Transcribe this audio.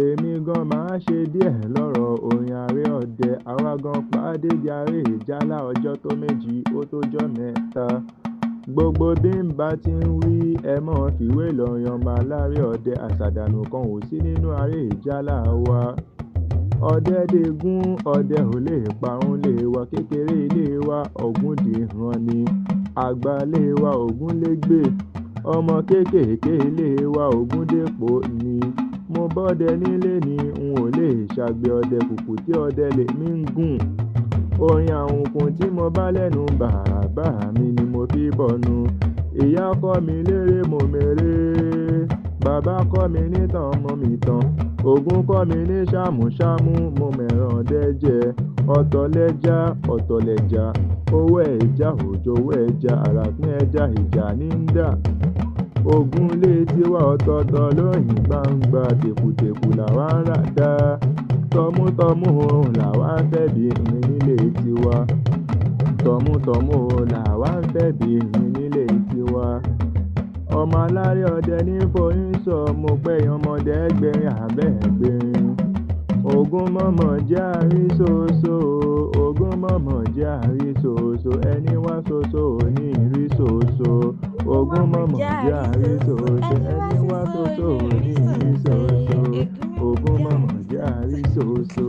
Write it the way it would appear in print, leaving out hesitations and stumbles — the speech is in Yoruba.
Èmi gan máa ṣe díẹ̀ lọ́rọ̀ orin aré ọdẹ. Àwa gan pàdé bí aré ìjálá ọjọ́ tó méjì ó tó jọ́ mẹ́ta. Gbogbo bí n bá ti ń wí, ẹ mọ̀ fìwé lọ́yàn ọmọ aláré ọdẹ. Àṣàdànù kan ò sí nínú aré ìjálá wa. Ọdẹ dégún, ọdẹ ò lè parun lé wa. Kékeré ilé wa, Ògúndìran ni. Àgbà ilé wa, Ògúnlégbè. Ọmọ kéékèèké ilé wa, Ògúndèpó ni. Mo bọ́dẹ nílé ni, n ò lè ṣàgbé ọdẹ kùkùté ọdẹ lèmi ń gùn. Orin àwùnkùn tí mo bá lẹ́nu bàbá mi ni mo fi bọnu. Ìyá kọ́ mi léré mo méré. Bàbá kọ́ mi nítàn mo mìtàn. Ògún kọ́ mi ní ṣàmúṣàmú, mo mẹran ọdẹ jẹ. Ọ̀tọ̀ lẹja, ọ̀tọ̀ lẹja. Owó ẹja ò jowó ẹja, àràpín ẹja ìjà ní ń dà. Ògún lé tiwa ọ̀tọ̀ọ̀tọ̀ lóyìn gbangba, tèkùtèkù làwa ń rà dá. Tọmútọmú òun làwa ń fẹ́ bí irin nílé tiwa. Tọmútọmú òun làwa ń fẹ́ bí irin nílé tiwa. Ọmọ aláré ọdẹ ní foyín sọ, mo pẹ́ ọmọdé ẹgbẹ̀rin àbẹ́ ẹgbẹ̀rin. Ògún mọ̀mọ̀ jẹ́ àrísòsò, Ògún mọ̀mọ̀ jẹ́ àrísòsò, ẹni wá ṣoṣo ò ní ìrísòsò. Ògún mọ̀mọ̀ jẹ́ àrísòsò, ẹni wá ṣoṣo ò ní ìrísòsò. Ògún mọ̀mọ̀ jẹ́ àrísòsò.